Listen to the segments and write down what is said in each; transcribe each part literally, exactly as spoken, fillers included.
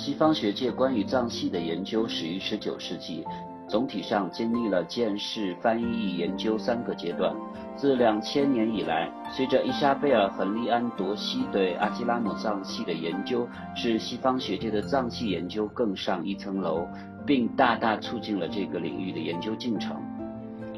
西方学界关于藏戏的研究始于十九世纪，总体上经历了建释、翻译、研究三个阶段。自两千年以来，随着伊莎贝尔·亨利安·多西对阿基拉姆藏戏的研究，使西方学界的藏戏研究更上一层楼，并大大促进了这个领域的研究进程。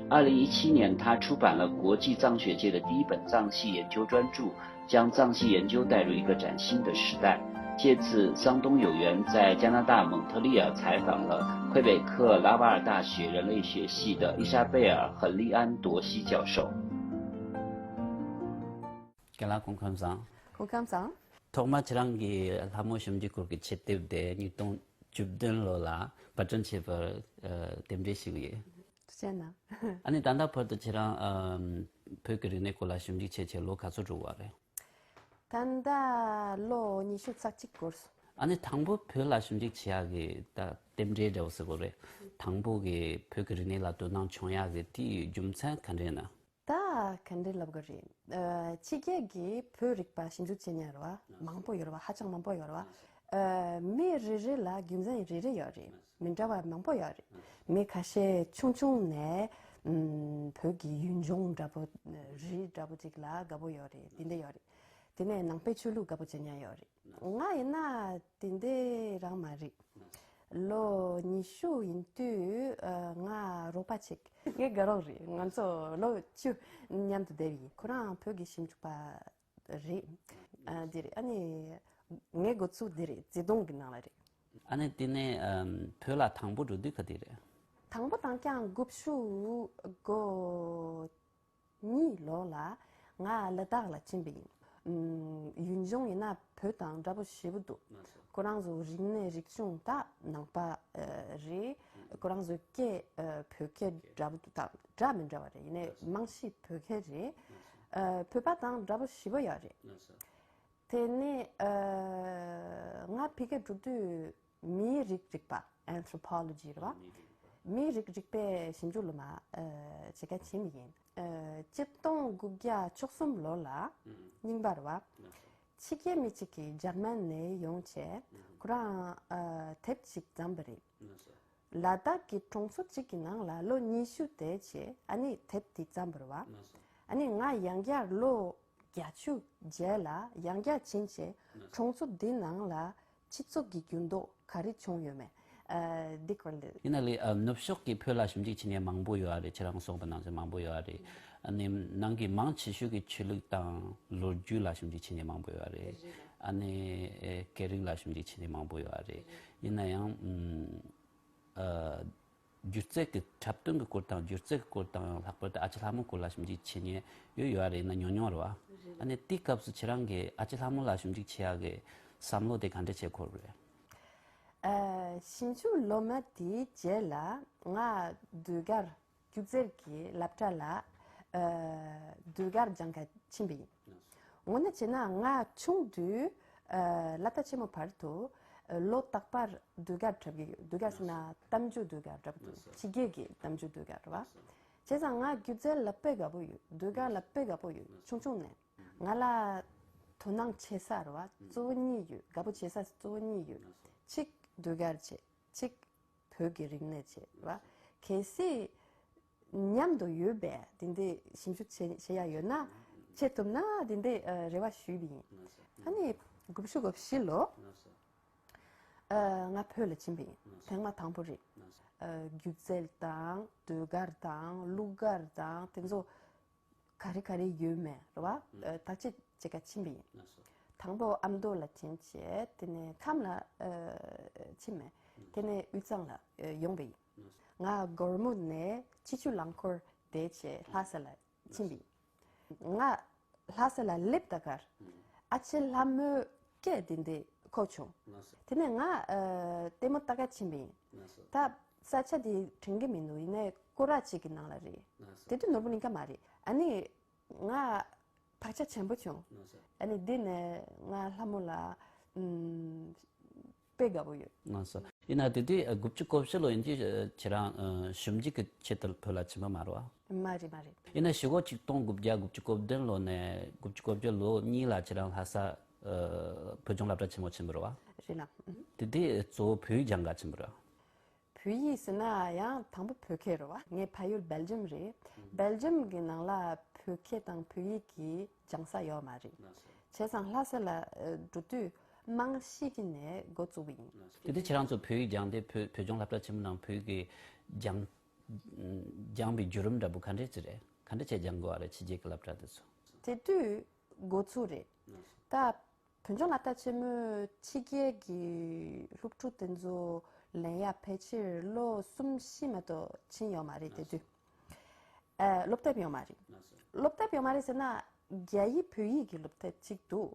二零一七年，他出版了国际藏学界的第一本藏戏研究专著，将藏戏研究带入一个崭新的时代。借此，桑东有缘在加拿大蒙特利尔采访了魁北克拉瓦尔大学人类学系的伊莎贝尔·亨利安·多西教授。ཁྱེད་ལ་སྐུ་ཁམས་བཟང་། སྐུ་ཁམས་བཟང་། ཐོག་མར་ཁྱེད་རང་གིས་ལྷ་མོ་ཞིབ་འཇུག་སྐོར་གྱི་ཆེད་དེབ་དེ་ཉིས་སྟོང་བཅུ་བདུན་ལོ་ལ་པར་སྐྲུན་བྱས་པར་རྟེན་འབྲེལ་ཞུ་གི་ཡོད། ཐུགས་རྗེ་གནང་། ཨ་ནི་ད་ལྟ་བར་དུ་ཁྱེད་རང་ཨམ་བོད་ཀྱི་རིག་གནས་སྐོར་ལ་ཞིབ་འཇུག་བྱས་བྱས་ལོ་ག་ཚོད་འགྲོ་བ་རེད། ད་ལྟ་ལོ་ཉི་ཤུ་རྩ་གཅིག་འགོར་སོང་། ཨ་ནི་དང་པོ་བོད་ལ་ཞིབ་འཇུག་བྱེད་ཡག་གི་ད་རྟེན་འབྲེལ་འདྲ་བོ་ཟེར་དགོས་རེད། དང་པོ་གི་བོད་ཀྱི་རིག་གནས་ལ་དོ་སྣང་བྱུང་ཡག་གི་དེའི་རྒྱུ་མཚན་ག་འདྲ་ཡིན་ན། ད་ག་འདྲ་ལབ་དགོས་རེད། ཨ་ཕྱི་རྒྱལ་གྱི་བོད་རིག་པ་ཞིབ་འཇུག་བྱེད་མཁན་རེད་བ། མང་པོ་ཡོད་རེད་བ། ཧ་ཅང་མང་པོ་ཡོད་རེད་བ། ཨ་མི་རེ་རེ་ལ་རྒྱུ་མཚན་རེ་རེ་ཡོད་རེད། མི་འདྲ་བ་མང་པོ་ཡོད་རེད། མི་ཁ་ཤས་ཆུང་ཆུང་ནས་ཨམ་བོད་ཀྱི་ཡུལ་ལྗོངས་འདྲ་པོ་རི་འདྲ་པོ་ཅིག་ལ་དགའ་པོ་ཡོད་རེད། དེ་འདྲ་ཡོད་རེད། དེ་ནས་ནང་པའི་ཆོས་ལུགས་དགའ་པོ་བྱེད་མཁན་ཡོད་རེད། ང་ཡིན་ན་དེ་འདྲ་རང་མ་རེད། ལོ་ཉི་ཤུ་ཡིན་དུས་ཨ་ང་རོགས་པ་ཅིག་ངའི་དགའ་རོགས་རེད། ང་ཚོ་ལོ་བཅུ་མཉམ་དུ་བསྡད་ཡིན། ཁོ་རང་བོད་ཀྱི་ཞིབ་འཇུག་པ་རེད། ཨ་འདི་རེད། ཨ་ནི་ངའི་འགོ་ཚུགས་འདི་རེད། བརྩེ་དུང་གི་ནང་ལ་རེད། ཨ་ནི་དེ་ནས་ཨམ་བོད་ལ་དང་པོ་འགྲོ་དུས་ག་དུས་རེད། དང་པོ་དང་རྐྱང་དགུ་བཅུ་གོ་གཉིས་ལོ་ལ་ང་ལ་དྭགས་ལ་ཕྱིན་པ་ཡིན། ཨམ་ཡུལ་ལྗོངས་ཡིན་ན་བོད་དང་འདྲ་པོ་ཞེ་པོ་འདུག་ཁོ་རང་ཚོ་རིག་གནས་རིག་གཞུང་ད་ནང་པ་ཨ་རེད། ཁོ་རང་ཚོ་སྐད་ཨ་བོད་སྐད་འདྲ་པོ་འདུག་ད་སྒྲ་མི་འདྲ་བ་རེད། ཡིན་ནའི་རྨང་གཞི་བོད་སྐད་རེད། ཨ་བོད་པ་དང་འདྲ་པོ་ཞེ་པོ་ཡོད་རེད། དེ་ནས་ཨ་ང་ཕ་གིར་འགྲོ་དུས་མིའི་རིགས་རིག་པ། Anthropology རེད་བ། མིའི་རིགས་རིག་པའི་ཞིབ་འཇུག་སློབ་མ་ཨ་བྱེད་མཁན་ཡིན། ཨ་ཆིག་སྟོང་དགུ་བརྒྱ་བཅུ་གསུམ་ལོ་ལ་རྙིང་པ་རེད་བ། ཕྱི་རྒྱལ་མི་གཅིག་གིས་འཇར་མན་ནས་ཡོང་བྱས་ཁོ་རང་ཨ་དེབ་ཅིག་བརྩམས་པ་རེད། ལ་དྭགས་ཀྱི་གྲོང་ཚོ་གཅིག་གི་ནང་ལ་ལོ་ཉི་ཤུ་བསྡད་བྱས་ཨ་ནི་དེབ་དེ་བརྩམས་པ་རེད་བ། ཨ་ནི་ང་ཡང་བསྐྱར་ལོ་བརྒྱད་ཅུ་རྗེས་ལ་ཡང་བསྐྱར་ཕྱིན་བྱས་གྲོང་ཚོ་འདི་ནང་ལ་སྤྱི་ཚོགས་ཀྱི་འགྱུར་ལྡོག་ག་རེ་བྱུང་ཡོད་མེད་ཨ་འདི་སྐོར་ལ། ཡིན་ན་ལས་ཨ་ནུབ་ཕྱོགས་ཀྱི་བོད་ལ་ཞིབ་འཇུག་བྱེད་མཁན་མང་པོ་ཡོད་རེད། ཁྱེད་རང་གསུངས་པ་ནང་བཞིན་མང་པོ་ཡོད་རེད། ཨ་ནི་ནང་གི་མང་ཆེ་ཤོས་ཀྱི་ཆོས་ལུགས་དང་ལོ་རྒྱུས་ལ་ཞིབ་འཇུག་བྱེད་མཁན་མང་པོ་ཡོད་རེད། ཨ་ནི་ཨེ་སྐད་རིགས་ལ་ཞིབ་འཇུག་བྱེད་མཁན་མང་པོ་ཡོད་རེད། ཡིན་ན་ཡང་ཨ་སྒྱུ་རྩལ་གྱི་འཁྲབ་སྟོན་གྱི་སྐོར་དང་སྒྱུ་རྩལ་གྱི་སྐོར་དང་ལྷག་པར་དུ་ཨ་ཅེ་ལྷ་མོ་སྐོར་ལ་ཞིབ་འཇུག་བྱེད་མཁན་ཡོད་ཡོད་རེད། ཡིན་ན་ཉུང་ཉུང་རེད་བ། ཨ་ནི་དེའི་སྐབས་སུ་ཁྱེད་རང་གིས་ཨ་ཅེ་ལྷ་མོ་ལ་ཞིབ་འཇུག་བྱེད་ཡག་གི་བསམ་བློ་དེ་ག་འདྲ་བྱས་འཁོར་བ་རེད། ཨ་ཞིབ་འཇུག་སློབ་མ་དེའི་རྗེས་ལ་ང་ཟློས་གར་སྒྱུ་རྩལ་གྱི་སློབ་གྲྭ་ལ་ཨ་ཟློས་གར་སྦྱང་ག་ཕྱིན་པ་ཡིན། དངོས་གནས་བྱས་ན་ང་ཆུང་དུས་ཨ་སློབ་གྲྭ་ཆེན་མོ་བར་དུ་ཨ་ལོ་རྟག་པར་ཟློས་གར་འཁྲབ་ཀྱི་ཡོད། ཟློས་གར་ཟེར་ན་གཏམ་རྒྱུད་ཟློས་གར་འདྲ་པོ་འདུག་ཕྱི་རྒྱལ་གྱི་གཏམ་རྒྱུད་ཟློས་གར་རེད་བ། བྱས་ཙང་ང་སྒྱུ་རྩལ་ལ་དཔེ་དགའ་པོ་ཡོད། ཟློས་གར་ལ་དཔེ་དགའ་པོ་ཡོད། ཆུང་ཆུང་ནས་ང་ལ་དོ་སྣང་བྱེད་ས་རེད་བ་གཙོ་བོ་གཉིས་ཡོད། དགའ་པོ་བྱེད་ས་གཙོ་བོ་གཉིས་ཡོད། གཅིག་ཟློས་གར་བྱེད། གཅིག་བོད་ཀྱི་རིག་གནས་བྱེད་རེད་བ། གལ་སྲིད་མཉམ་དུ་ཡོད་པས་དེ་འདྲའི་ཞིབ་འཇུག་བྱེད་བྱེད་ཡ་ཡོད་ན་བྱེད་ཐུབ་ན་དེ་འདྲའི་ཨ་རེ་བ་ཞུས་པ་ཡིན། ཨ་ནི་དགུ་བཅུ་གོ་བཞི་ལོ། ཨ་ང་བོད་ལ་ཕྱིན་པ་ཡིན། ཐེངས་མ་དང་པོ་རེད། ཨ་སྒྱུ་རྩལ་དང་ཟློས་གར་དང་གླུ་གར་དང་དེ་ཚོ་ག་རེ་ག་རེ་ཡོད་མེད་རེད་བ། ཨ་བརྟག་དཔྱད་བྱེད་ག་ཕྱིན་པ་ཡིན། དང་པོ་ཨ་མདོ་ལ་ཕྱིན་བྱས་དེ་ནས་ཁམས་ལ་ཨ་ཕྱིན་མེད། དེ་ནས་དབུས་གཙང་ལ་ཨ་ཡོང་པ་ཡིན། ང་སྒོར་མོ་ནས་སྤྱི་སྤྱོད་རླངས་འཁོར་བསྡད་བྱས་ལྷ་ས་ལ་ཕྱིན་པ་ཡིན། ང་ལྷ་ས་ལ་སླེབས་ད་གར་ཨ་ཅེ་ལྷ་མོའི་སྐད་དེ་འདྲ་གོ་བྱུང་། དེ་ནས་ང་ཨ་ལྟད་མོ་ལྟ་ག་ཕྱིན་པ་ཡིན། ད་ས་ཆ་དེ་དྲན་གྱི་མི་འདུག་ཡིན་ནའི་སྐོར་ར་གཅིག་གི་ནང་ལ་རེད། དེ་དུས་ནོར་བུ་གླིང་ག་མ་རེད། ཨ་ནི་ང་བག་ཆགས་ཆེན་པོ་བྱུང་། ཨ་ནི་འདི་ནས་ང་ལྷ་མོ་ལ་ཨམ་དཔེ་དགའ་པོ་ཡོད། ལགས་སོ། ཡིན་ན་དེ་དུས་ཨ་དགུ་བཅུ་གོ་བཞི་ལོ་ཡིན་དུས་ཨ་ཁྱེད་རང་ཨ་ཞིབ་འཇུག་གི་ཆེད་དུ་བོད་ལ་ཕྱིན་པ་མ་རེད་བ། མ་རེད་མ་རེད། ཡིན་ན་གཞུག་གུ་ཆིག་སྟོང་དགུ་བརྒྱ་དགུ་བཅུ་གོ་བདུན་ལོ་ནས་དགུ་བཅུ་གོ་བརྒྱད་ལོ་གཉིས་ལ་ཁྱེད་རང་ལྷ་ས་ ཨ། བོད་ལྗོངས་སློབ་གྲྭ་ཆེན་མོ་ཆེན་པོ་རེད་བ། རེད་ལ། དེ་དུས་གཙོ་བོ་བོད་ཡིག་སྦྱང་ག་ཆེན་པོ་རེད་བ། བོད་ཡིག་ཟེར་ན་ཡང་དང་པོ་བོད་སྐད་རེད་བ། ངའི་ཕ་ཡུལ་སྦེལ་ཇམ་རེད། སྦེལ་ཇམ་གྱི་ནང་ལ་བོད་སྐད་དང་བོད་ཡིག་གི་སྦྱང་ས་ཡོད་མ་རེད། བྱས་ཙང་ལྷ་ས་ལ་འགྲོ་དུས་རྨང་གཞི་གི་ནས་འགོ་བཙུགས་པ་ཡིན། དེ་དུས་ཁྱེད་རང་ཚོ་བོད་ཡིག་སྦྱངས་ཏེ་བོད་བོད་ལྗོངས་སློབ་གྲྭ་ཆེན་མོ་ནང་བོད་ཡིག་གི་སྦྱང་སྦྱངས་པའི་བརྒྱུད་རིམ་འདྲ་པོ་ག་འདྲས་ཅིག་རེད། ག་འདྲས་བྱས་སྦྱང་དགོས་བ་རེད། ཕྱི་རྒྱལ་གྱི་སློབ་གྲྭ་དེ་ཚོ། དེ་དུས་འགོ་ཚུགས་རེད། ད་བོད་ལྗོངས་སློབ་གྲྭ་ཆེན་མོའི་ཕྱི་རྒྱལ་གྱི་སློབ་ཕྲུག་དེ་ཚོ་ལེན་ཡ་ཕལ་ཆེར་ལོ་གསུམ་བཞི་མ་གཏོགས་ཕྱིན་ཡོད་མ་རེད་དེ་དུས། ཨ། སློབ་དེབ་ཡོད་མ་རེད། སློབ་དེབ་ཡོད་མ་རེད་ཟེར་ན་རྒྱ་ཡིག་བོད་ཡིག་གི་སློབ་དེབ་གཅིག་འདུག་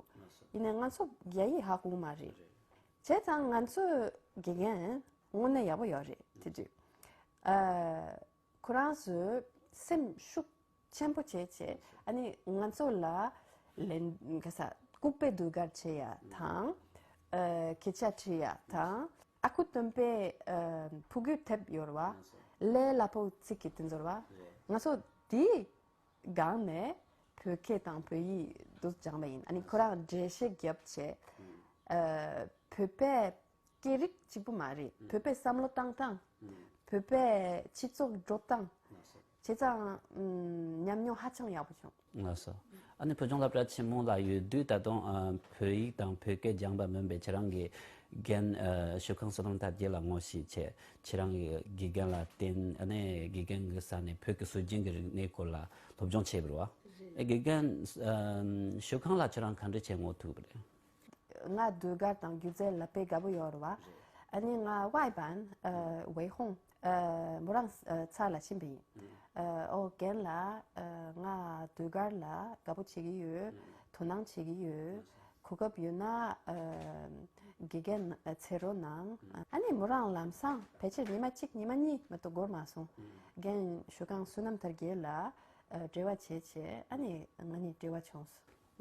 ཡིན་ནའི་ང་ཚོ་རྒྱ་ཡིག་ཧ་གོ་གི་མ་རེད། བྱས་ཙང་ང་ཚོའི་དགེ་རྒན་དངོས་གནས་ཡག་པོ་ཡོད་རེད་དེ་དུས། ཨ། ཁོ་རང་ཚོས་སེམས་ཤུགས་ཆེན་པོ་བྱས་བྱས་ཨ་ནི་ང་ཚོ་ལ་ལན་ག་ས་ལྐུགས་པའི་ཟློས་གར་བྱེད་ཡ་དང་། ཨ། སྐད་ཆ་དྲི་ཡ་དང་། ཨ་ཁུ་སྟོན་པའི་ཨ། ཕྲུ་གུའི་དེབ་ཡོད་རེད་བ། ལས་སླ་པོ་ཚིག་གི་དེ་ཚོ་རེད་བ། ང་ཚོ་དེའི་སྒང་ནས་བོད་སྐད་དང་བོད་ཡིག་འདུག་སྦྱངས་པ་ཡིན། ཨ་ནི་ཁོ་རང་འགྲེལ་བཤད་རྒྱབ་བྱས། ཨ། བོད་པའི་སྐད་རིགས་གཅིག་པུ་མ་རེད། བོད་པའི་བསམ་བློ་བཏང་སྟངས། བོད་པའི་སྤྱི་ཚོགས་འགྲོ་སྟངས། བྱས་ཙང་ཉམས་མྱོང་ཧ་ཅང་ཡག་པོ་བྱུང་། ལགས་སོ། ཨ་ནི་བོད་ལྗོངས་སློབ་གྲྭ་ཆེན་མོ་ལ་ཡོད་དུས་ད་དུང་ཨ། བོད་ཡིག་དང་བོད་སྐད་སྦྱངས་པ་མིན་པའི་ཁྱེད་རང་གི་རྒན་ཨ། ཞོལ་ཁང་བསོད་ནམས་དར་རྒྱས་ལ་ངོ་ཤེས་བྱས། ཁྱེད་རང་གི་དགེ་རྒན་ལ་བརྟེན། ཨ་ནི་དགེ་རྒན་གྱི་ས་ནས་བོད་ཀྱི་སྲོལ་རྒྱུན་གྱི་རིག་གནས་སྐོར་ལ་སློབ་སྦྱོང་བྱས་པ་རེད་བ། ཨེ། དགེ་རྒན་ཨ། ཞོལ་ཁང་ལ་ཁྱེད་རང་ག་འདྲ་བྱས་ངོ་ཐུག་པ་རེད། ང་ཟློས་གར་དང་སྒྱུ་རྩལ་ལ་དཔེ་དགའ་པོ་ཡོད་རེད་བ། ཨ་ནི་ང་ཝའི་བན་ཨ། ཝེ་ཧོང་ཨ། མོ་རང་ཨ། ཚ་ལ་ཕྱིན་པ་ཡིན། ཨ། ཨོ་རྒན་ལགས་ཨ། ང་ཟློས་གར་ལ་དགའ་པོ་བྱེད་ཀྱི་ཡོད། དོ་སྣང་བྱེད་ཀྱི་ཡོད། གོ་སྐབས་ཡོད་ན་ཨ། དགེ་རྒན་ཨ། འཚོལ་རོགས་གནང་། ཨ་ནི་མོ་རང་ལམ་སང་ཕལ་ཆེར་ཉི་མ་གཅིག་ཉི་མ་གཉིས་མ་གཏོགས་འགོར་མ་སོང་། རྒན་ཞོལ་ཁང་བསོད་ནམས་དར་རྒྱས་ལགས་ཨ། འབྲེལ་བ་བྱས་བྱས་ཨ་ནི་ང་གཉིས་འབྲེལ་བ་བྱུང་སོང་།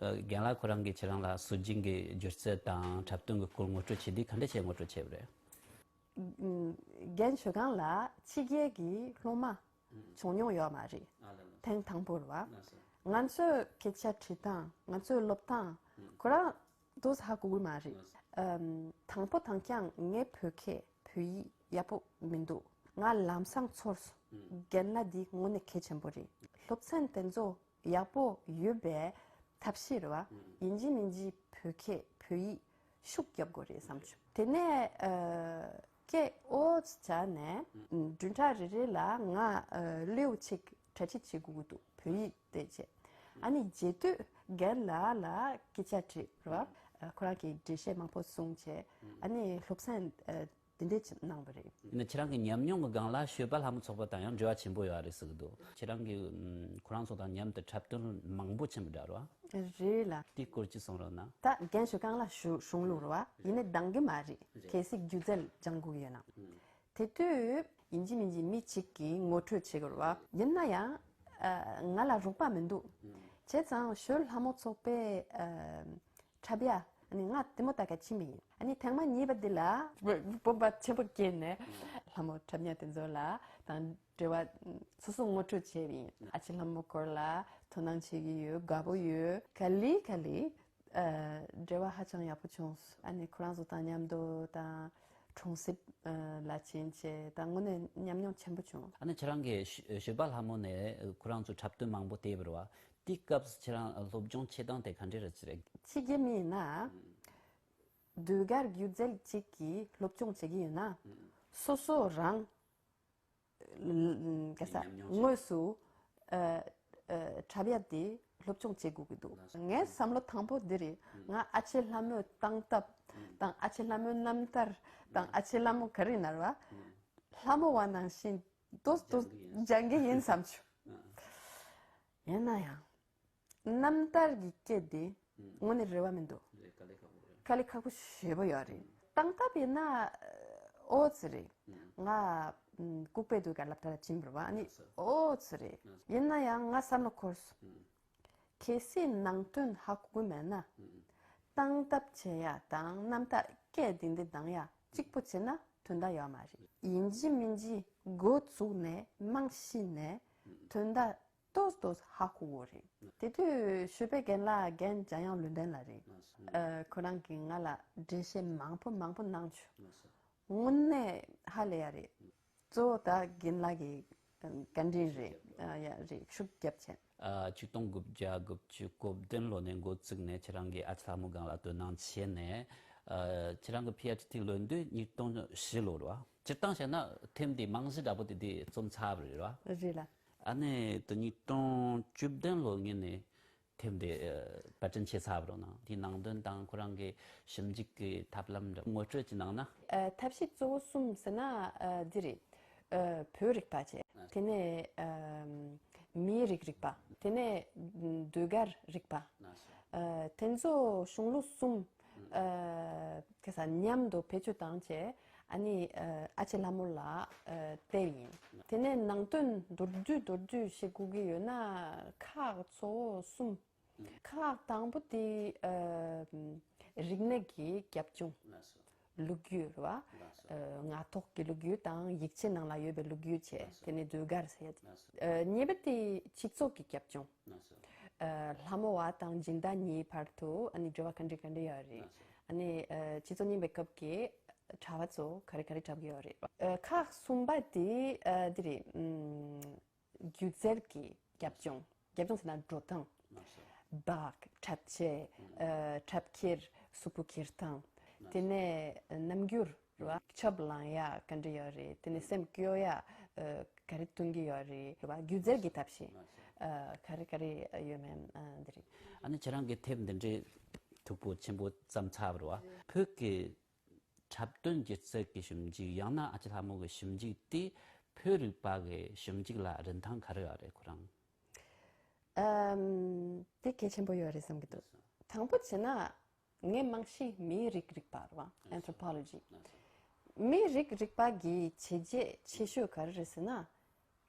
ཨ། རྒན་ལགས་ཁོ་རང་གིས་ཁྱེད་རང་ལ་སྲོལ་རྒྱུན་གྱི་སྒྱུ་རྩལ་དང་འཁྲབ་སྟོན་གྱི་སྐོར་ངོ་སྤྲོད་བྱེད་དུས་ག་འདྲ་བྱས་ངོ་སྤྲོད་བྱས་པ་རེད། ཨུམ། རྒན་ཞོལ་ཁང་ལགས་ཕྱི་རྒྱལ་གྱི་སློབ་མ་བྱུང་མྱོང་ཡོད་མ་རེད། ཨ་ལ་ལ། ཐེངས་དང་པོ་རེད་བ། ལགས་སོ། ང་ཚོའི་སྐད་ཆ་དྲི་སྟངས་ང་ཚོའི་སློབ་སྟངས་ཁོ་རང་ཏོག་ཙམ་ཧ་གོ་གི་མ་རེད། ལགས་སོ། ཨམ། དང་པོ་དང་རྐྱང་ངའི་བོད་སྐད་བོད་ཡིག་ཡག་པོ་མི་འདུག་ང་ལམ་སང་ཚོར་སོང་། རྒན་ལགས་འདི་དངོས་གནས་གལ་ཆེན་པོ་རེད། སློབ་ཚན་དེ་ཚོ་ཡག་པོ་ཡོད་པའི་ཐབས་ཤེས་རེད་བ། ཡིན་གཅིག་མིན་གཅིག་བོད་སྐད་བོད་ཡིག་ཤུགས་རྒྱབ་དགོས་རེད་བསམ་བྱུང་། དེ་ནས་ཨ། སྐད་ཨོ་ཙི་བྱས་ནས་བདུན་ཕྲག་རེ་རེ་ལ་ང་ཨ། ལེའུ་གཅིག་གྲ་སྒྲིག་བྱེད་དགོས་ཀྱི་འདུག་བོད་ཡིག་དེ་བྱས། ཨ་ནི་རྗེས་མཐུད་རྒན་ལགས་ལ་སྐད་ཆ་དྲིས་རེད་བ། ཨ། ཁོ་རང་གིས་འགྲེལ་བཤད་མང་པོ་གསུངས་བྱས་ཨ་ནི་སློབ་ཚན་ཨ། དེ་འདྲས་ཅིག་གནང་བ་རེད། ཡིན་ན་ཁྱེད་རང་གི་ཉམས་མྱོང་གི་སྒང་ལ་ཞོལ་པ་ལྷ་མོ་ཚོགས་པ་དང་ཡང་འབྲེལ་བ་ཆེན་པོ་ཡོད་རེད་ཟེར་གི་འདུག་ཁྱེད་རང་གིས་ཨམ། ཁོ་རང་ཚོ་དང་མཉམ་དུ་འཁྲབ་སྟོན་མང་པོ་ཕྱིན་པ་འདྲ་རེད་བ། རེད་ལ། དེའི་སྐོར་ཅིག་གསུང་རོགས་གནང་། ད་རྒན་ཞོལ་ཁང་ལགས་གཞུང་གཞུང་ལུགས་རེད་བ། ཡིན་ནའི་འདང་གི་མ་རེད། རེད། གལ་སྲིད་སྒྱུ་རྩལ་སྦྱང་དགོས་ཀྱི་ཡོད་ན། ཨུམ། དེ་དུས་ཡིན་གཅིག་མིན་གཅིག་མི་གཅིག་གིས་ངོ་སྤྲོད་བྱེད་དགོས་རེད་བ། ཡིན་ན་ཡང་ཨ། ང་ལ་རོགས་པ་མི་འདུག་ཨུམ། བྱས་ཙང་ཞོལ་ལྷ་མོ་ཚོགས་པའི་ཨ། འཁྲབ་ཡ་ཨ་ནི་ང་ལྟད་མོ་ལྟ་ག་ཕྱིན་པ་ཡིན། ཨ་ནི་ཐེངས་མ་གཉིས་པ་འདི་ལ་སྤོབས་པ་ཆེན་པོ་སྐྱེས་ནས་ལྷ་མོ་འཁྲབ་མཁན་དེ་ཚོ་ལ་དང་འབྲེལ་བ་སོ་སོ་ངོ་སྤྲོད་བྱས་པ་ཡིན། ཨ་ཅེ་ལྷ་མོ་སྐོར་ལ་དོ་སྣང་བྱེད་ཀྱི་ཡོད། དགའ་པོ་ཡོད། ག་ལེ་ག་ལེ་ཨ། འབྲེལ་བ་ཧ་ཅང་ཡག་པོ་བྱུང་། ཨ་ནི་ཁོ་རང་ཚོ་དང་མཉམ་དུ་དང་གྲོང་གསེབ་ལ་ཕྱིན་བྱས་དང་དངོས་གནས་ཉམས་མྱོང་ཆེན་པོ་བྱུང་། ཨ་ནི་ཁྱེད་རང་གིས་ཞོལ་པ་ལྷ་མོ་ནས་ཁོ་རང་ཚོ་འཁྲབ་སྟོན་མང་པོ་བལྟས་པ་རེད་བ། དེའི་སྐབས་སུ་ཁྱེད་རང་སློབ་སྦྱོང་བྱེད་སྟངས་དེ་ག་འདྲས་རེད་ཟེར། ཕྱི་རྒྱལ་མི་ཡིན་ན་ཟློས་གར་སྒྱུ་རྩལ་གཅིག་གི་སློབ་སྦྱོང་བྱེད་ཀྱི་ཡོད་ན་སོ་སོ་རང་ག་ས་ཉམས་མྱོང་དངོས་སུ་ཨ། ཨ། འཁྲབ་ཡ་དེ་སློབ་སྦྱོང་བྱེད་དགོས་ཀྱི་འདུག་ངའི་བསམ་བློ་དང་པོ་འདི་རེད། ང་ཨ་ཅེ་ལྷ་མོའི་སྟངས་སྟབས་དང་ཨ་ཅེ་ལྷ་མོའི་རྣམ་ཐར་དང་ཨ་ཅེ་ལྷ་མོ་ག་རེ་ཡིན་ན་རེད་བ། ལྷ་མོ་བ་ནང་བཞིན་ཏོག་ཏོག་སྦྱང་གི་ཡིན་བསམ་བྱུང་། ཡིན་ན་ཡང་རྣམ་ཐར་གྱི་སྐད་དེ་དངོས་གནས་རེ་བ་མི་འདུག་དཀའ་ལས་ཁག་པོ་རེད། དཀའ་ལས་ཁག་པོ་ཞེ་པོ་ཡོད་རེད། སྟངས་སྟབས་ཡིན་ན་ཨོ་ཙི་རེད། ང་ལྐུགས་པའི་ཟློས་གར་སློབ་གྲྭར་ཕྱིན་པ་རེད་བ། ཨ་ནི་ཨོ་ཙི་རེད། ཡིན་ན་ཡང་ང་བསམ་བློ་འཁོར་སོང་། གལ་སྲིད་ནང་དོན་ཧ་གོ་གི་མེད་ན། སྟངས་སྟབས་བྱེད་ཡ་དང་རྣམ་ཐར་སྐད་འདི་འདི་གདངས་ཡ་གཅིག་པོ་བྱས་ན་དོན་དག་ཡོད་མ་རེད། ཡིན་གཅིག་མིན་གཅིག་འགོ་བཙུགས་ནས་རྨང་གཞི་ནས་དོན་དག་ ཏོག་ཏོག་ཧ་གོ་གོ་རེད། དེ་དུས་ཞོལ་པའི་རྒན་ལགས་རྒན་འཇམ་དབྱངས་ལུང་བསྟན་ལགས་རེད། ཨ་ཁོ་རང་གིས་ང་ལ་འགྲེལ་བཤད་མང་པོ་མང་པོ་གནང་བྱུང་། དངོས་གནས་ཧ་ལས་ཡ་རེད། གཙོ་བོ་ད་རྒན་ལགས་ཀྱི་བཀའ་དྲིན་རེད། ཨ་ཡ་རེད། ཤུགས་རྒྱབ་བྱས། ཨ་ཆིག་སྟོང་དགུ་བརྒྱ་དགུ་བཅུ་གོ་བདུན་ལོ་ནས་འགོ་བཙུགས་ནས་ཁྱེད་རང་གི་ཨ་ཅེ་ལྷ་མོ་སྒང་ལ་དོ་སྣང་བྱས་ནས། ཨ་ཁྱེད་རང་གི་ཕི་ཨེཆ་ཌི་ལོན་དུས་ཉིས་སྟོང་བཞི་ལོ་རེད་བ། སྤྱིར་བཏང་བཤད་ན་ཐེམ་དེ་རྨང་གཞི་འདྲ་པོ་དེ་དེ་རྩོམ་ཚར་བ་རེད་བ། རེད་ལ། ཨ་ནི་དེ་ཉིས་སྟོང་བཅུ་བདུན་ལོ་ངེད་ནས་ཐེམ་དེ་ཨ་པར་སྐྲུན་བྱས་ཚར་བ་རེད་ན། དེའི་ནང་དོན་དང་ཁོ་རང་གི་ཞིབ་འཇུག་གི་ཐབས་ལམ་འདྲ་ངོ་སྤྲོད་ཅིག་གནང་ན། ཨ་ཐབས་ཤེས་གཙོ་བོ་གསུམ་ཟེར་ན་ཨ་འདི་རེད། ཨ་བོད་རིག་པ་བྱས། དེ་ནས་ཨ་མིའི་རིགས་རིག་པ། དེ་ནས་ཟློས་གར་རིག་པ། ཨ་དེ་ཚོ་གཞུང་ལུགས་གསུམ། ཨ་ག་ས་མཉམ་དུ་བེད་སྤྱོད་བཏང་བྱས། ཨ་ནི་ཨ་ཨ་ཅེ་ལྷ་མོ་ལ་ཨ་སྟེར་ཡིན། དེ་ནས་ནང་དོན་མདོར་བསྡུས་མདོར་བསྡུས་ཤིག་དགོས་ཀྱི་ཡོད་ན་ཁག་གཙོ་བོ་གསུམ། ཁག་དང་པོ་དེ་ཨ་རིག་གནས་ཀྱི་རྒྱབ་ལྗོངས། ལགས་སོ། ལོ་རྒྱུས་རེད་བ། ལགས་སོ། ཨ་ངག་ཐོག་གི་ལོ་རྒྱུས་དང་ཡིག་ཆའི་ནང་ལ་ཡོད་པའི་ལོ་རྒྱུས་བྱས། ལགས་སོ། དེ་ནས་ཟློས་གར་ཟེར་ཡ། ལགས་སོ། ཨ་གཉིས་པ་དེ་སྤྱི་ཚོགས་ཀྱི་རྒྱབ་ལྗོངས། ལགས་སོ། ཨ་ལྷ་མོ་བ་དང་སྦྱིན་བདག་གཉིས་བར་དུ་ཨ་ནི་འབྲེལ་བ་ག་འདྲ་ག་འདྲ་ཡོད་རེད། ལགས་སོ། ཨ་ནི་ཨ་སྤྱི་ཚོགས་རྙིང་པའི་སྐབས་ཀྱི་གྲྭ་བ་ཚོ་ག་རེ་ག་རེ་འཁྲབ་ཀྱི་ཡོད་རེད། ཨ་ཁག་གསུམ་པ་དེ་ཨ་འདི་རེད། ཨམ་སྒྱུ་རྩལ་གྱི་རྒྱབ་ལྗོངས། རྒྱབ་ལྗོངས་ཟེར་ན་འགྲོ་སྟངས། ལགས་སོ། འབག་འཁྲབ་ཆས། ཨ་འཁྲབ་འཁྱེར། གཟུགས་པོ་འཁྱེར་སྟངས། དེ་ནས་རྣམ་འགྱུར་རེད་བ། ཆབ་ལངས་ཡ་ག་འདྲ་ཡོད་རེད། དེ་ནས་སེམས་སྐྱོ་ཡ་ཨ་ག་རེ་སྟོན་གྱི་ཡོད་རེད་བ། སྒྱུ་རྩལ་གྱི་ཐབས་ཤེས། ལགས་སོ། ཨ་ག་རེ་ག་རེ་ཡོད་མེད་ཨ་འདི་རེད། ཨ་ནི་ཁྱེད་རང་གི་དེབ་འདི་འདྲའི་མཐུག་པོ་ཆེན་པོ་བརྩམས་ཚར་བ་རེད་བ། བོད་ཀྱི་འཁྲབ་སྟོན་སྒྱུ་རྩལ་གྱི་ཞིབ་འཇུག་ཡང་ན་ཨ་ཅེ་ལྷ་མོ་གི་ཞིབ་འཇུག་དེ་བོད་རིག་པ་གི་ཞིབ་འཇུག་ལ་རིན་ཐང་ག་རེ་ཡོད་རེད་ཁོ་རང་། ཨམ། དེ་གལ་ཆེན་པོ་ཡོད་རེད་བསམ་གྱི་འདུག། དང་པོ་བྱས་ན་ངས་རྨང་གཞི་མིའི་རིགས་རིག་པ་རེད་བ། Anthropology། མིའི་རིགས་རིག་པ་གི་བྱས་རྗེས་ཆེ་ཤོས་ག་རེ་རེད་ཟེར་ན།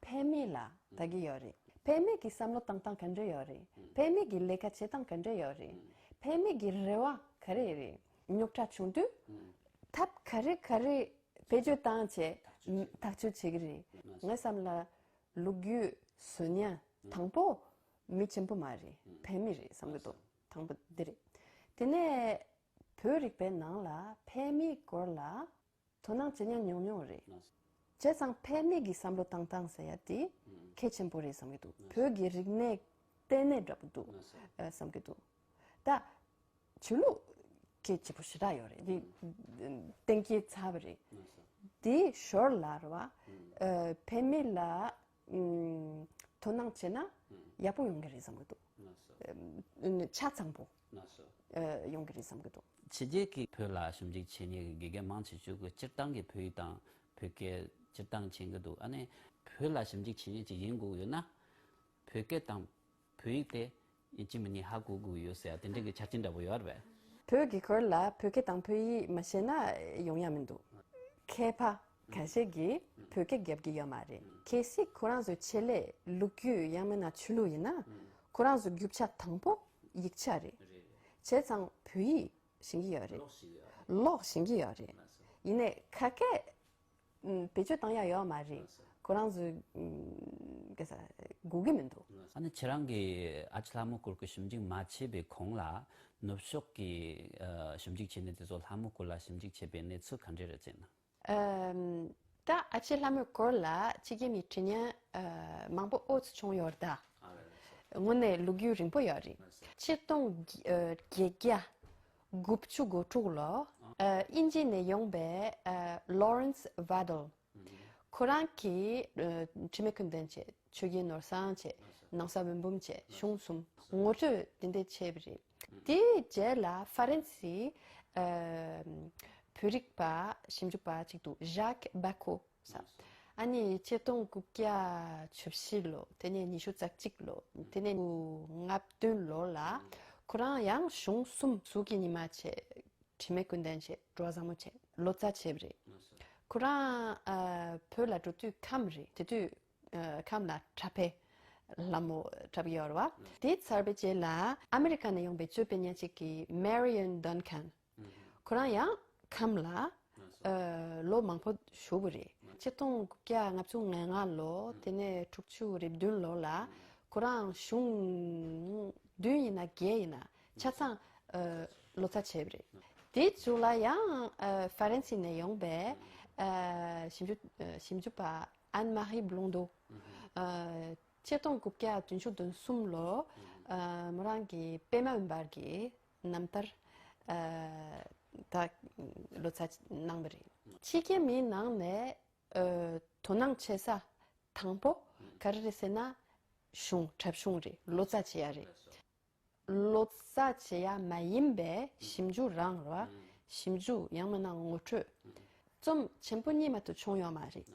ཕལ་མི་ལ་ལྟ་གི་ཡོད་རེད། ཕལ་མི་གི་བསམ་བློ་བཏང་སྟངས་ག་འདྲ་ཡོད་རེད། ཕལ་མི་གི་ལས་ཀ་བྱེད་སྟངས་ག་འདྲ་ཡོད་རེད། ཕལ་མི་གི་རེ་བ་ག་རེ་རེད། རྙོག་དྲ་བྱུང་དུས་ཐབས་ག་རེ་ག་རེ་བེད་སྤྱོད་བཏང་བྱས་ཐག་གཅོད་བྱེད་ཀྱི་རེད། ངའི་བསམ་ལ་ལོ་རྒྱུས་བཟོ་མཁན་དང་པོ་མི་ཆེན་པོ་མ་རེད། ཕལ་མི་རེད་བསམ་གྱི་འདུག། དང་པོ་འདི་རེད། དེ་ནས་བོད་རིག་པའི་ནང་ལ་ཕལ་མིའི་སྐོར་ལ་དོ་སྣང་བྱེད་མཁན་ཉུང་ཉུང་རེད། བྱས་ཙང་ཕལ་མི་གི་བསམ་བློ་བཏང་སྟངས་ཟེར་ཡ་དེ་གལ་ཆེན་པོ་རེད་བསམ་གྱི་འདུག། བོད་ཀྱི་རིག་གནས་ལྟེ་གནས་འདྲ་པོ་འདུག་ཨ་བསམ་གྱི་འདུག། ད་ཆོས་ལུགས་གལ་ཆེ་པོ་ཞེ་དྲག་ཡོད་རེད། དེ་གཏན་འཁེལ་ཚར་བ་རེད། དེའི་ཞོར་ལ་རེད་བ། ཨ་ཕལ་མི་ལ་ཨམ་དོ་སྣང་བྱས་ན་ཡག་པོ་ཡོང་གི་རེད་བསམ་གྱི་འདུག། ཨམ་ཆ་ཚང་པོ་ཨ་ཡོང་གི་རེད་བསམ་གྱི་འདུག། ཕྱི་རྒྱལ་གྱི་བོད་ལ་ཞིབ་འཇུག་བྱེད་མཁན་གྱི་དགེ་རྒན་མང་ཆེ་ཤོས་ཀྱིས་སྤྱིར་བཏང་གི་བོད་ཡིག་དང་བོད་སྐད་སྤྱིར་བཏང་མཁྱེན་གྱི་འདུག། ཨ་ནི་བོད་ལ་ཞིབ་འཇུག་བྱེད་མཁན་ཅིག་ཡིན་དགོས་ཡོད་ན། བོད་སྐད་དང་བོད་ཡིག་དེ་ཡིན་གཅིག་མིན་གཉིས་ཧ་གོ་དགོས་ཡོད་ཟེར་དེ་འདྲ་གི་ཆ་རྐྱེན་འདྲ་པོ་ཡོད་རེད་པས། བོད་ཀྱི་སྐོར་ལ་བོད་སྐད་དང་བོད་ཡིག་མ་ཤེས་ན་ཡོང་ཡ་མི་འདུག། མཁས་པ་ཁ་ཤས་ཀྱིས་བོད་སྐད་རྒྱབ་ཀྱི་ཡོད་མ་རེད། གལ་སྲིད་ཁོ་རང་ཚོའི་ཆེད་ལས་ལོ་རྒྱུས་ཡང་མིན་ན་ཆོས་ལུགས་ཡིན་ན་ཁོ་རང་ཚོའི་རྒྱུ་ཆ་དང་པོ་ཡིག་ཆ་རེད། བྱས་ཙང་བོད་ཡིག་ཤེས་ཀྱི་ཡོད་རེད། ཀློག་ཤེས་ཀྱི་ཡོད་རེད། ཡིན་ནའི་ཁ་སྐད་ཨུམ་བེད་སྤྱོད་བཏང་ཡ་ཡོད་མ་རེད། ཁོ་རང་ཚོས་ཨུམ་ག་ས་དགོས་ཀྱི་མི་འདུག། ཨ་ནི་ཁྱེད་རང་གིས་ཨ་ཅེ་ལྷ་མོ་སྐོར་གྱི་ཞིབ་འཇུག་མ་བྱས་པའི་གོང་ལ་ནུབ་ཕྱོགས་ཀྱི་ཨ་ཞིབ་འཇུག་བྱེད་མཁན་དེ་ཚོ་ལྷ་མོ་སྐོར་ལ་ཞིབ་འཇུག་བྱས་པའི་གནས་ཚུལ་ག་འདྲས་རེད་ཅེ་ན། ཨམ་ད་ཨ་ཅེ་ལྷ་མོའི་སྐོར་ལ་ཕྱི་རྒྱལ་མི་འབྲི་མཁན་ཨ་མང་པོ་ཨོ་ཙི་བྱུང་ཡོད་རེད་ད། དངོས་གནས་ལོ་རྒྱུས་རིང་པོ་ཡོད་རེད། ཆིག་སྟོང་བརྒྱད་བརྒྱ་དགུ་བཅུ་གོ་དྲུག་ལོ། ཨ་དབྱིན་ཇི་ནས་ཡོང་པའི་ཨ་Lawrence Waddell། ཁོ་རང་གིས་ཨ་དྲི་མེད་ཀུན་ལྡན་བྱས། ཆོས་རྒྱལ་ནོར་བཟང་བྱས། ནང་ས་འོད་འབུམ་བྱས། གཞུང་གསུམ་ངོ་སྤྲོད་དེ་འདྲ་བྱས་པ་རེད། དེའི་རྗེས་ལ་ཧྥ་རན་སིའི་ཨ་བོད་རིག་པ་ཞིབ་འཇུག་པ་ཅིག་འདུག། Jacques Bacot ཟེར། ཨ་ནི་ཆིག་སྟོང་དགུ་བརྒྱ་བཅུ་བཞི་ལོ། དེ་ནས་ཉི་ཤུ་རྩ་གཅིག་ལོ། དེ་ནས་ཉི་ཤུ་ལྔ་བདུན་ལོ་ལ་ཁོ་རང་ཡང་གཞུང་གསུམ། གཟུགས་ཀྱི་ཉི་མ་བྱས། དྲི་མེད་ཀུན་ལྡན་བྱས། འགྲོ་བ་བཟང་མོ་བྱས། ལོ་ཙཱ་བྱས་པ་རེད། ཁོ་རང་ཨ་བོད་ལ་འགྲོ་དུས་ཁམས་རེད། དེ་དུས་ཨ་ཁམས་ལ་གྲྭ་པའི་ལྷ་མོ་འཁྲབ་ཡོད་རེད་བ། དེ་ཚར་བའི་རྗེས་ལ་ཨ་མི་རི་ཀ་ནས་ཡོང་པའི་ཅོ་པེ་ཉ་གཅིག་གིས་Marion Duncan། ཁོ་རང་ཡང་ཁམས་ལ་ཨ་ལོ་མང་པོ་བཞུགས་པ་རེད། ཆིག་སྟོང་དགུ་བརྒྱ་ལྔ་བཅུ་ང་ལྔ་ལོ། དེ་ནས་དྲུག་ཅུ་རེ་བདུན་ལོ་ལ་ ཁོ་རང་གཞུང་བདུན་ཡིན་ན་བརྒྱད་ཡིན་ན་ཆ་ཚང་ཨ་ལོ་ཙཱ་བྱས་པ་རེད། དེའི་མཇུག་ལ་ཡང་ཨ་ཧྥ་རན་སི་ནས་ཡོང་པའི་ཨ་ཞིབ་འཇུག་ཨ་ཞིབ་འཇུག་པ་ཨན་མ་རི་བློན་དོ། ཨ་ཆིག་སྟོང་དགུ་བརྒྱ་བདུན་ཅུ་དོན་གསུམ་ལོ་ཨ་མོ་རང་གི་པད་མ་འོད་འབར་གྱི་རྣམ་ཐར་ཨ་ད་ལོ་ཙཱ་གནང་བ་རེད། ཕྱི་རྒྱལ་མིའི་ནང་ནས་ཨ་དོ་སྣང་བྱེད་ས་དང་པོ་ག་རེ་རེད་ཟེར་ན་གཞུང་། གྲྭ་གཞུང་རེད། ལོ་ཙཱ་བྱེད་ཡ་རེད། ལོ་ཙཱ་བྱེད་ཡ་མ་ཡིན་པའི་ཞིབ་འཇུག་རང་རེད་བ། ཞིབ་འཇུག་ཡང་མིན་ན་ངོ་སྤྲོད། རྩོམ་ཆེན་པོ་གཉིས་མ་གཏོགས་བྱུང་ཡོད་མ་རེད།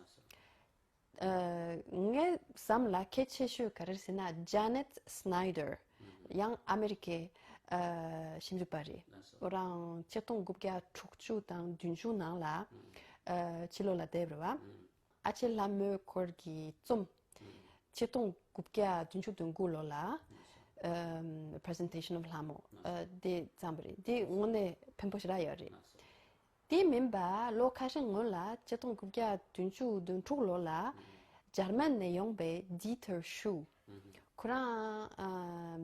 ཨ་ངའི་བསམ་ལ་གལ་ཆེ་ཤོས་ག་རེ་རེད་ཟེར་ན་ཇ་ནེད་སྣའི་དར། ཡང་ཨ་མེ་རི་ཀའི་ཨ་ཞིབ་འཇུག་པ་རེད། ཁོ་རང་ཆིག་སྟོང་དགུ་བརྒྱ་དྲུག་ཅུ་དང་བདུན་ཅུ་ནང་ལ་ཨ་ཕྱི་ལོགས་ལ་བསྡད་པ་རེད་བ། ཨ་ཅེ་ལྷ་མོའི་སྐོར་གྱི་རྩོམ། ཆིག་སྟོང་དགུ་བརྒྱ་བདུན་ཅུ་དོན་དགུ་ལོ་ལ་ཨམ་Presentation of ལྷ་མོ་ཨ་དེ་བརྩམས་པ་རེད། དེ་དངོས་གནས་ཕན་པོ་ཞེ་དྲག་ཡོད་རེད། དེ་མིན་པ་ལོ་ཁ་ཤས་སྔོན་ལ་ཆིག་སྟོང་དགུ་བརྒྱ་བདུན་ཅུ་དོན་དྲུག་ལོ་ལ་འཇར་མན་ནས་ཡོང་པའི་ཌི་ཐར་ཤུ། ཁོ་རང་ཨ་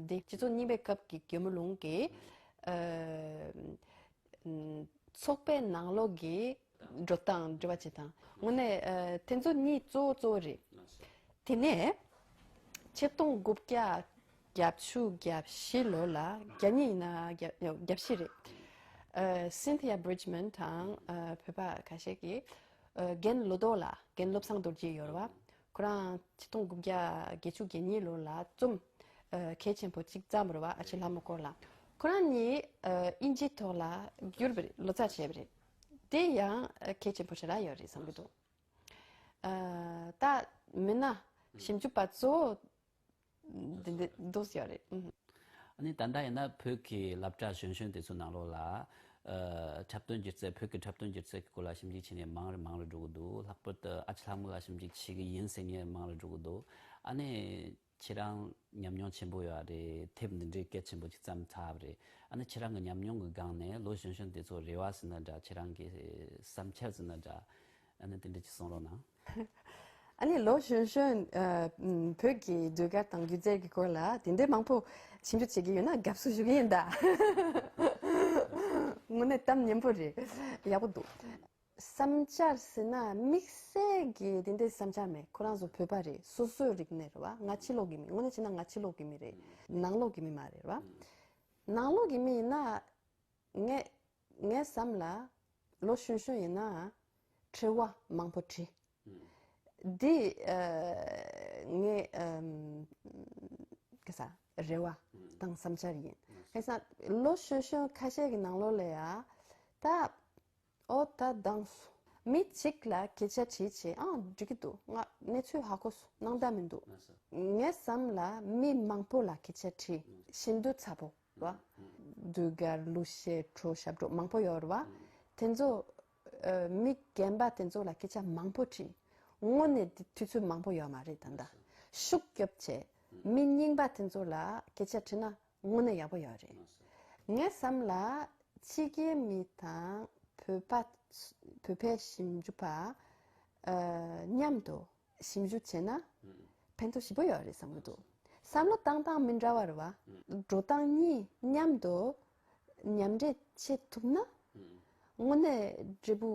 དེ་སྤྱི་ཚོགས་རྙིང་པའི་སྐབས་ཀྱི་རྒྱལ་མོ་ལུང་གི་ཨ་ཚོགས་པའི་ནང་ལོགས་ཀྱི་འགྲོ་སྟངས་འབྲེལ་བ་བྱེད་སྟངས། དངོས་གནས་ཨ་དེ་ཚོ་གཉིས་གཙོ་བོ་གཙོ་བོ་རེད། དེ་ནས་ཆིག་སྟོང་དགུ་བརྒྱ་བརྒྱད་ཅུ་གྱ་བཞི་ལོ་ལ། གྱ་གཉིས་ཡིན་ན་གྱ་གྱ་བཞི་རེད། ཨ་སིན་ཐི་ཡ་བྷི་རིཇ་མན་དང་ཨ་བོད་པ་ཁ་ཤས་ཀྱིས་ཨ་རྒན་བློ་ལྡོག་ལགས། རྒན་བློ་བཟང་རྡོ་རྗེ་ཡོད་རེད་བ། ཁོ་རང་ཆིག་སྟོང་དགུ་བརྒྱ་བརྒྱད་ཅུ་གྱ་གཉིས་ལོ་ལ་རྩོམ་ཨ་གལ་ཆེན་པོ་གཅིག་བརྩམས་པ་རེད་བ། ཨ་ཅེ་ལྷ་མོ་སྐོར་ལ། ཁོ་རང་གཉིས་ཨ་དབྱིན་ཇིའི་ཐོག་ལ་བསྒྱུར་བ་རེད། ལོ་ཙཱ་བྱས་པ་རེད། དེ་ཡང་ཨ་གལ་ཆེན་པོ་ཞེ་དྲག་ཡོད་རེད་བསམ་གྱི་འདུག་ཨ་ད་མི་སྣ་ཞིབ་འཇུག་པ་གཙོ་བོ་འདི་འདི་འདུག་ཡོད་རེད། ཨ་ནི་ད་ལྟ་ཡིན་ན་བོད་ཀྱི་སློབ་གྲྭ་གཞོན་གཞོན་དེ་ཚོའི་ནང་ལོགས་ལ་ཨ་འཁྲབ་སྟོན་སྒྱུ་རྩལ། བོད་ཀྱི་འཁྲབ་སྟོན་སྒྱུ་རྩལ་གྱི་སྐོར་ལ་ཞིབ་འཇུག་བྱེད་མཁན་མང་རུ་མང་རུ་འགྲོ་གི་འདུག་ལྷག་པར་དུ་ཨ་ཅེ་ལྷ་མོ་ལ་ཞིབ་འཇུག་བྱེད་ཀྱི་ཡིན་ཟེར་མཁན་མང་རུ་འགྲོ་གི་འདུག་ཨ་ནི་ཁྱེད་རང་ཉམས་མྱོང་ཆེན་པོ་ཡོད་རེད། དེབ་འདི་འདྲའི་གལ་ཆེན་པོ་ཅིག་བརྩམས་ཚར་བ་རེད། ཨ་ནི་ཁྱེད་རང་གི་ཉམས་མྱོང་གི་སྒང་ནས་ལོ་གཞོན་གཞོན་དེ་ཚོ་རེ་བ་ཟེར་ན་འདྲ། ཁྱེད་རང་གི་བསམ་འཆར་ཟེར་ན་འདྲ། ཨ་ནི་དེ་འདྲ་ཅིག་གསུང་རོགས་གནང་། ཨ་ནི་ལོ་གཞོན་གཞོན་ཨ་བོད་ཀྱི་ཟློས་གར་དང་སྒྱུ་རྩལ་གྱི་སྐོར་ལ་དེ་འདྲའི་མང་པོ་ཞིབ་འཇུག་བྱེད་ཀྱི་ཡོད་ན་དགའ་བསུ་ཞུ་གི་ཡིན་ད། དངོས་གནས་གཏམ་སྙན་པོ་རེད། ཡག་པོ་འདུག་བསམ་འཆར་ཟེར་ན་དམིགས་བསལ་གྱི་དེ་འདྲའི་བསམ་འཆར་མེད། ཁོ་རང་ཚོ་བོད་པ་རེད། སོ་སོའི་རིག་གནས་རེད་བ། ང་ཕྱི་ལོགས་ཀྱི་མི། དངོས་གནས་བྱས་ན་ང་ཕྱི་ལོགས་ཀྱི་མི་རེད། ནང་ལོགས་ཀྱི་མི་མ་རེད་བ། ནང་ལོགས་ཀྱི་མི་ཡིན་ན་ངས་ངའི་བསམ་ལ་ལོ་གཞོན་གཞོན་ཡིན་ན་དྲི་བ་མང་པོ་དྲི། འདི་ཨ་ངའི་ཨམ་ག་ས་རེ་བ་དང་བསམ་འཆར་ཡིན། ག་ས་ལོ་གཞོན་གཞོན་ཁ་ཤས་ཀྱི་ནང་ལོགས་ལ་ཡ་ད། ཨོ་ད་དང་སོ། མི་གཅིག་ལ་སྐད་ཆ་དྲིས་བྱས། ཨང་འགྲིག་གི་འདུག་ང་གནས་ཚུལ་ཧ་གོ་སོང་། སྣང་དག་མི་འདུག་ངའི་བསམ་ལ་མི་མང་པོ་ལ་སྐད་ཆ་དྲིས། ཤིན་ཏུ་ཚ་པོ་རེད་བ། ཟློས་གར་གླུ་གཞས་བྲོ་ཞབས་བྲོ་མང་པོ་ཡོད་རེད་བ། དེ་ཚོ་ཨ་མི་རྒན་པ་དེ་ཚོ་ལ་སྐད་ཆ་མང་པོ་དྲིས། དངོས་གནས་དེ་དུས་ཚོད་མང་པོ་ཡོད་མ་རེད། ད་ལྟ་ཤུགས་རྒྱོབ་བྱས་མི་རྙིང་པ་དེ་ཚོ་ལ་སྐད་ཆ་དྲིས་ན་དངོས་གནས་ཡག་པོ་ཡོད་རེད། ངའི་བསམ་ལ་ཕྱི་རྒྱལ་མི་དང་བོད་པ། བོད་པའི་ཞིབ་འཇུག་པ་ཨ་མཉམ་དུ་ཞིབ་འཇུག་བྱས་ན་ཕན་ཐོགས་ཞེ་པོ་ཡོད་རེད་བསམ་གྱི་འདུག་བསམ་བློ་བཏང་སྟངས་མི་འདྲ་བ་རེད་བ། འགྲོ་སྟངས་གཉིས་མཉམ་དུ་མཉམ་འདྲེས་བྱེད་ཐུབ་ན་དངོས་གནས་འབྲས་བུ་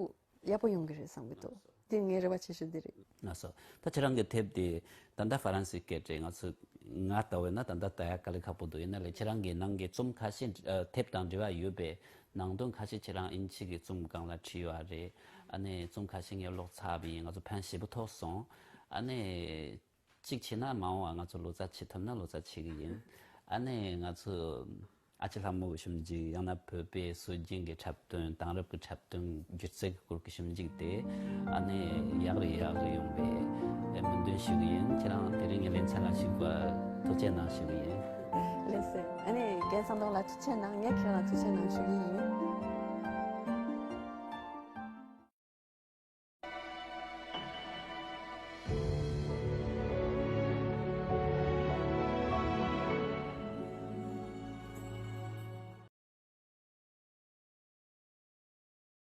ཡག་པོ་ཡོང་གི་རེད་བསམ་གྱི་འདུག་འདི་ངའི་རེ་བ་ཆེ་ཤོས་འདི་རེད། ལགས་སོ། ད་ཁྱེད་རང་གི་དེབ་དེ་ད་ལྟ་ཧྥ་རན་སིའི་སྐད་རེད། ང་ཚོ་ང་ལྟ་བས་ན་ད་ལྟ་ལྟ་ཡ་དཀའ་ལས་ཁག་པོ་འདུག་ཡིན་ན་ལས་ཁྱེད་རང་གི་ནང་གི་རྩོམ་ཁ་ཤས། ཨ་དེབ་དང་འབྲེལ་བ་ཡོད་པའི་ནང་དོན་ཁ་ཤས་ཁྱེད་རང་དབྱིན་ཇི་གི་རྩོམ་སྒང་ལ་བྲིས་ཡོད་རེད། ཨ་ནི་རྩོམ་ཁ་ཤས་ངས་ཀློག་ཚར་བ་ཡིན། ང་ཚོ་ཕན་ཞེ་པོ་ཐོགས་སོང་། ཨ་ནི་གཅིག་བྱས་ན་མ་འོངས་པ་ང་ཚོ་ལོ་ཙཱ་བྱེད་ཐུབ་ན་ལོ་ཙཱ་བྱེད་ཀྱི་ཡིན། ཨ་ནི་ང་ཚོ་ཨ་ཅེ་ལྷ་མོ་ཞིབ་འཇུག་ཡང་ན་བོད་པའི་སྲོལ་རྒྱུན་གྱི་འཁྲབ་སྟོན། དེང་རབས་ཀྱི་འཁྲབ་སྟོན་སྒྱུ་རྩལ་གྱི་སྐོར་གྱི་ཞིབ་འཇུག་དེ་ཨ་ནི་ཡག་རུ་ཡག་རུ་ཡོང་བའི་སྨོན་འདུན་ཞུ་གི་ཡིན། ཁྱེད་རང་དེ་རིང་ངའི་ལེ་ཚན་ལ་ཞུགས་པར་ཐུགས་རྗེ་གནང་ཞུ་གི་ཡིན། ལགས་སོ། ཨ་ནི་རྒན་ཚང་ཐང་ལ་ཐུགས་རྗེ་གནང་། ངས་ཁྱེད་རང་ལ་ཐུགས་རྗེ་གནང་ཞུ་གི་ཡིན།